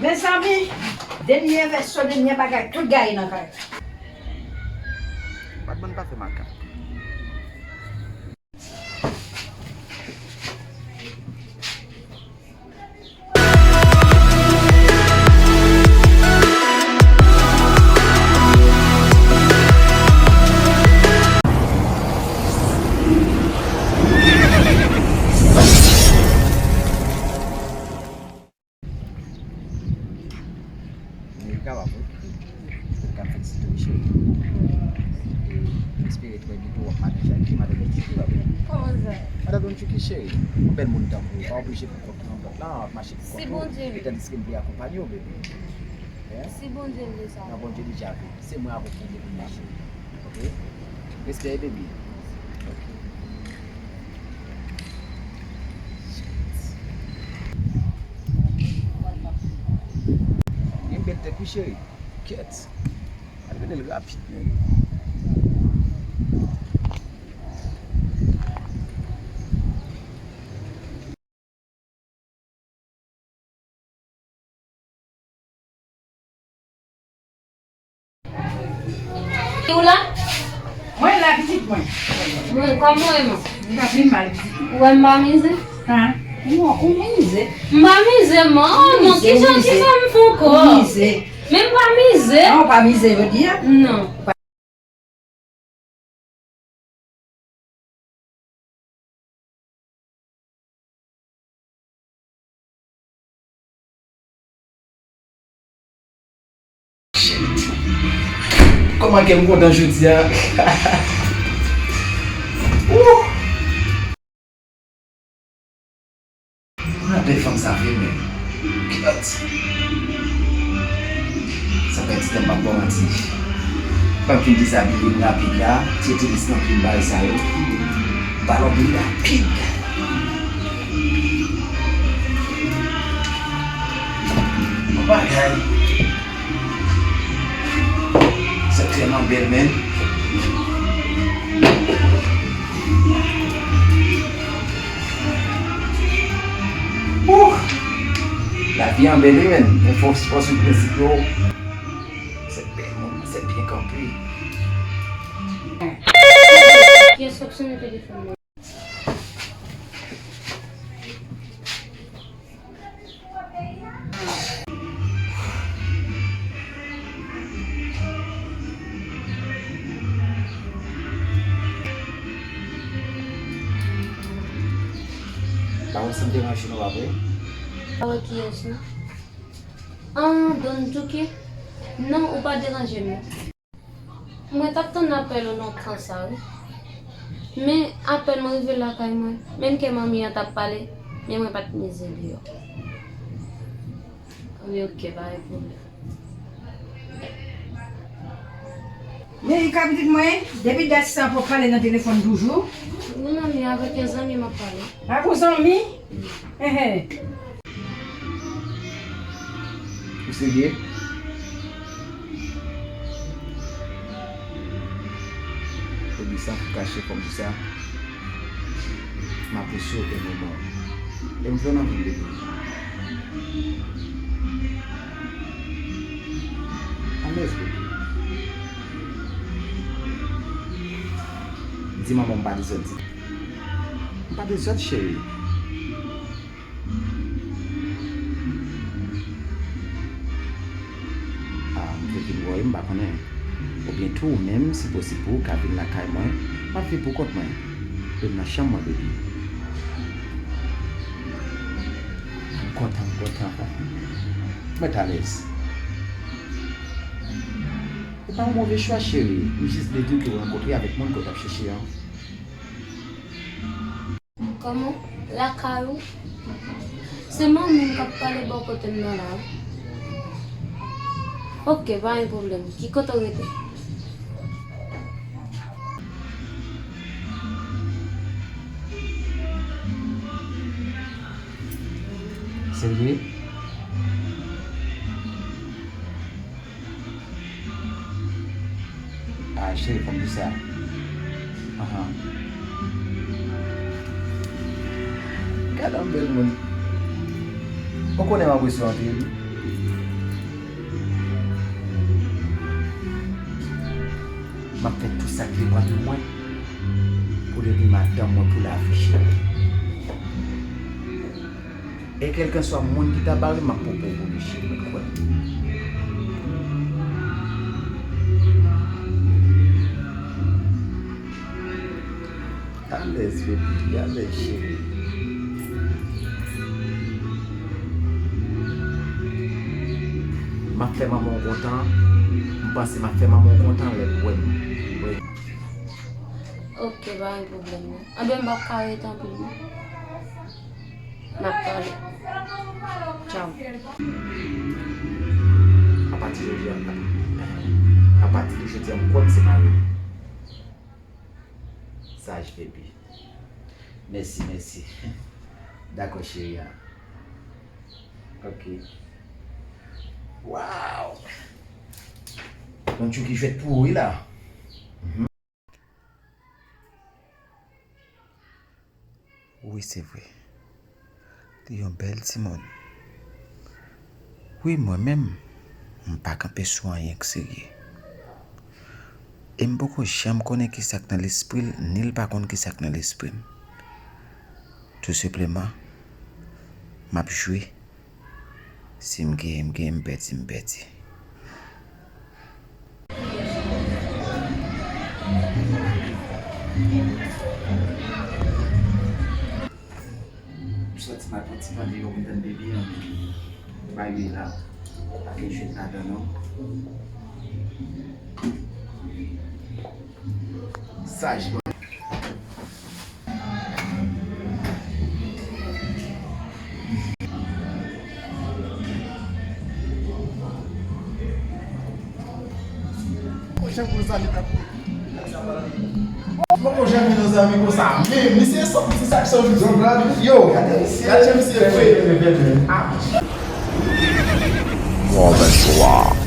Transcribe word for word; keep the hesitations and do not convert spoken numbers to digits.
Mezanmi, dènye vèso, dènye bagay, tout gaye nan kay la. Badman pa fè makak. Men li kapab, wi. Li ka felisite w, cheri. E m espere trè byento w ap mache ak madanm Chucky, pa vre? Kòman sa? Madanm Chucky, cheri, yon bèl moun tankou w pa oblije pou kont ou nan pòt la, w ap mache pou kont ou. Si Bondye vle. E tandiske m vle akonpanye w, bebe. Hein? Si Bondye vle sa. Nan Bondye deja vle. Se mwen avèk Bondye pou n mache. Ok? Respè, baby. Ok. Gen bèl tèt, wi, cheri. Kèt. Al mennen l rapid, men. Ou la? Mwen la, pitit mwen. Mwen, kòman w ye, man? Mwen pa vin mal, pitit mwen. Ou wè m pa mize? Hein? Non, ou mize. M pa mize, man. Non, mize, kijan, mize. Kijan m fè ankò? Ou mize. Men m pa mize. Non, ou pa mize, jodi a. Non. Kòman kè m kontan jodi a. Ooh! Mwen ap bèl fanm sa vre, men. Kèt. Sa fè ti tan m p ap ba w manti. Fò m fin dezabiye m rapid la, tire tenis nan pye m, bagay sa yo. Balon bri rapid. Bon bagay. Sa tèlman bèl, men. Ooh! Lavi an bèl, wi, men. Men fò, fò swiv prensip yo. Se bèl moun, se byen kanpe. Kiyès k ap sonnen telefòn nan? Pa wè si m deranje nou, pa vre? Pa wè kiyès, non. Ah, Don Djouki? Non, ou pa deranje m, non. Mwen t ap tann apèl ou lontan sa, wi. Men apèl mwen rive lakay mwen. Menm ke manmi an t ap pale, men mwen pa t mize deyò. Wi, oke, pa gen pwoblèm. Men Rika pitit mwen, depi dat sa w ap pale nan telefòn toujou. Wi, manmi, avèk yon zanmi m ap pale. Ak yon zanmi? Enhen. Ou serye? Ou di sa pou kache kòm di sa. M apresye w enòmman. E m fè w anvi, bebe. Alèz, bebe. Di manman w m pa dezòd, di. M pa dezòd, cheri. Ah, m te vin wè w, m pa konnen. Oubyen tou, ou menm, si posib pou ou, ka vin lakay mwen. M ap viv pou kont mwen. Vin nan chanm mwen, baby. M kontan, m kontan. Mwen t alèz. E pa yon move chwa, cheri. M jis vle di w ke w rankontre avèk moun ke w t ap chèche an. Kòman? Lakay ou? Se manmi m k ap pale bò kote m nan la, wi. Oke, pa gen pwoblèm. Ki kote w rete? Serye? Ah, cheri, fò m di sa. Ahan. Gad yon bèl moun. Ou konnen m apresye w anpil. M ap fè tout sa k depande mwen pou l epi madanm mwen pou lavi, cheri. E kèlkanswa moun ki ta bare, m ap pwopoze li, cheri, men kwè m. Alèz, baby, alèz, cheri. M ap fè manman w kontan. M panse m ap fè manman w kontan lè l wè m. Wi. Ok, pa gen pwoblèm, non. Anben, m p ap ka rete anpil, non. N ap pale. Tchaw. Apati jodi a, apati de jodi a, m kwè m se mari w. Saj, baby. Mèsi, mèsi. Dakò, cheri a. Ok. Waw! Yon Chucky jwèt pou ou, wi, la. Mhm. Wi, se vre. Li yon bèl timoun. Wi, mwen menm, m pa kanpe sou anyen k serye. E m poko janm konnen kisa k nan lespri l, ni l pa konn kisa k nan lespri m. Tou senpleman, m ap jwe. Si m genyen, m genyen, m pèdi, m pèdi. M sòti m al pran ti van deyò pou m tann bebe an. Bay wi la. Pa gen jwèt ladan non. Saj bòy. Pwochen pou zanmi tankou. Mwen poko janm gen yon zanmi konsa menm. Misye sòti sa k sòti. Yo, gade misye vre. Move chwa.